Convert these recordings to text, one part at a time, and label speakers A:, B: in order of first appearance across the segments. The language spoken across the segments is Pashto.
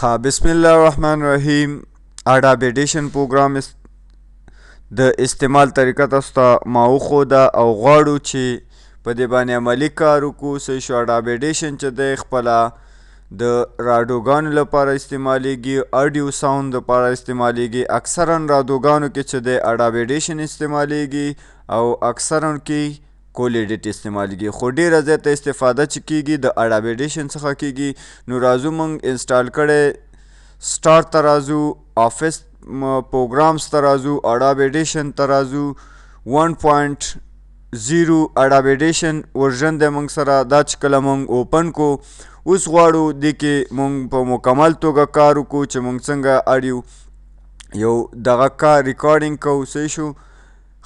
A: ښه بسم الله الرحمن الرحیم. اډاب ایډیشن پروګرام د استعمال طریقه تاسو ته ما وښوده او غواړو چې په دې باندې عملي کار وکړو. صحیح شو. اډاب ایډیشن چې دی خپله د راډیوګانو لپاره استعمالیږي، اډیو ساوند لپاره استعمالیږي. اکثرا راډیوګانو کې چې دی اډاب ایډیشن استعمالیږي او اکثرا کې کول ایډیټ استعمالیږي، خو ډیره زیاته استفاده چې کیږي د اډاب ایډیشن څخه کیږي. نو راځو موږ انسټال کړی، سټارټ ته راځو، آفس پروګرامز ته راځو، اډاب ایډیشن ته راځو. 1.0 اډاب ایډیشن ورژن دی موږ سره. دا چې کله موږ اوپن کو، اوس غواړو دې کې موږ په مکمل توګه کار وکړو چې موږ څنګه اډیو یو دغه کار ریکارډینګ کوو. صحیح شو.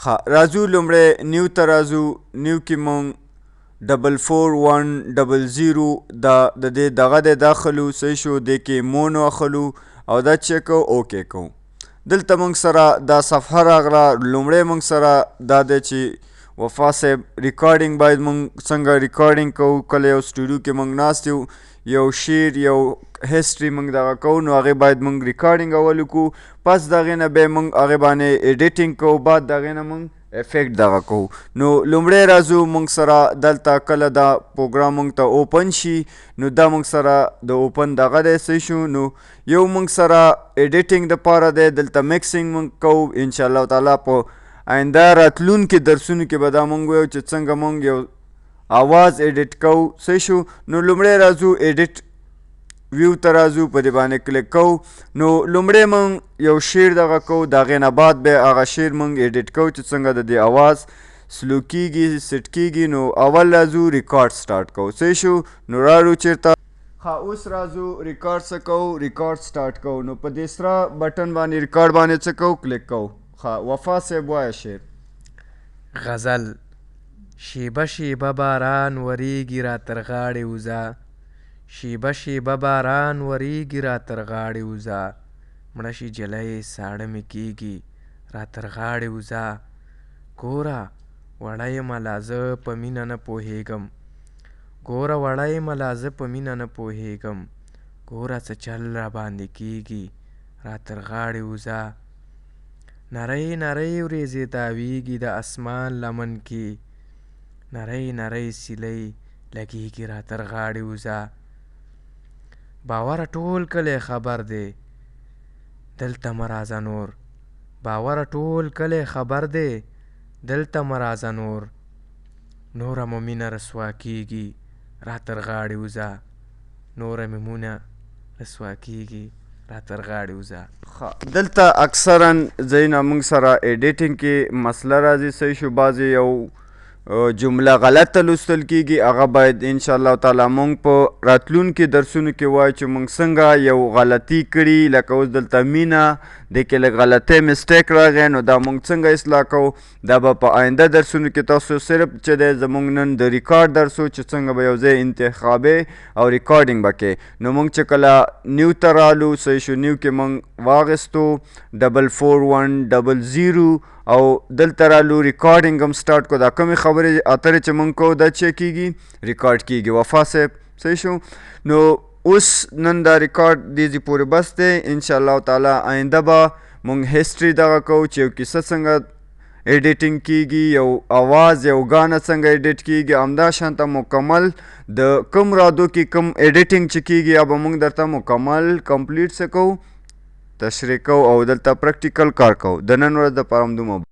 A: ښه، راځو لومړی نیو ته راځو. نیو کې مونږ 44100 دا د دې دغه دی داخلو. صحیح شو. دې کې مونو اخلو او دا چې کو اوکې کو. دلته مونږ سره دا صفحه راغله. لومړی مونږ سره دا دی چې وفا صاحب ریکارډینګ باید مونږ څنګه ریکارډینګ کوو. کله یو سټوډیو کې مونږ ناست یو، یو شعر یو هسټري مونږ دغه کوو، نو هغې باید مونږ ریکارډینګ اول وکړو، پس د هغې نه بیا مونږ هغې باندې ایډیټینګ کوو، بعد د هغې نه مونږ افیکټ دغه کوو. نو لومړی راځو مونږ سره دلته کله دا پروګرام مونږ ته اوپن شي، نو دا مونږ سره د اوپن دغه دی. صحیح شو. نو یو مونږ سره ایډیټینګ د پاره دی، دلته مکسینګ مونږ کوو. ان شاء الله تعالی په آینده راتلونکي درسونو کې به دا مونږ وایو چې څنګه مونږ یو اواز ایډیټ کوو. صحیح شو. نو لومړی راځو ایډیټ ویو ته راځو، په دې باندې کلیک کوو. نو لومړی مونږ یو شعر دغه کوو، د هغې نه بعد به هغه شعر مونږ ایډیټ کوو چې څنګه د دې اواز سلو کیږي، سیټ کیږي. نو اول راځو ریکارډ سټارټ کوو. صحیح شو. نو راړو چېرته. ښه، اوس راځو ریکارډ څه کوو، ریکارډ سټارټ کوو. نو په دې سره بټن باندې ریکارډ باندې څه کوو، کلیک کوو. ښه، وفا صاحب وایه شعر.
B: غزل. شیبه شیبه باران وریږي را تر غاړې وځه، شیبه شیبه باران وریږي را تر غاړې وځه، مړه شي جلۍ ساړه مې کیږي را تر غاړې وځه. ګوره وړه یمه لا زه په مینه نه پوهیږم، ګوره وړه یمه لا زه په مینه نه پوهیږم، ګوره څه چل راباندې کیږي را تر غاړې وځه. نرۍ نرۍ ورېځې تاویږي د اسمان لمن کې، نرۍ نرۍ سیلۍ لګیږي را تر غاړې وځه. باوره ټول کلی خبر دی دلته مه راځه نور، باوره ټول کلی خبر دی دلته مه راځه نور، نوره مو مینه رسوا کیږي را تر غاړې وځه، نوره مې مونه رسوا کیږي را تر غاړې وځه.
A: ښه، دلته اکثرا ځایونه موږ سره ایډیټینګ کې مسله راځي. صحیح شو. بعضې یو جمله غلطه لوستل کیږي، هغه باید ان شاء الله تعالی مونږ په راتلونکي درسونو کې وایو چې مونږ څنګه یو غلطي کړي. لکه اوس دلته مینه دې کې لږ غلطی مسټیک راغی، نو دا مونږ څنګه اصلاح کوو، دا به په آینده درسونو کې تاسو صرف چې دی زمونږ نن د ریکارډ درس و چې څنګه به یو ځای انتخابې او ریکارډینګ به کې. نو مونږ چې کله نیو ته رالو، صحیح شو، نیو کې مونږ واغستو 44100 او دلته رالو، ریکارډینګ هم سټارټ کو. دا کومې خبرې اترې چې مونږ کوو دا چې کیږي ریکارډ کیږي وفا صاحب. صحیح شو. نو اوس نن دا ریکارډ دې ځای پورې بس دی. ان شاء الله تعالی آینده به مونږ هسټري دغه کوو چې یو کیسه څنګه ایډیټینګ کیږي، یو اواز یو ګانه څنګه ایډیټ کیږي. همدا شانته مکمل د کوم رادو کې کوم ایډیټینګ چې کیږي یا به مونږ درته مکمل کمپلیټ څه کوو، تشریح کوو او دلته پریکټیکل کار کوو. د نن ورځ دپاره همدومره.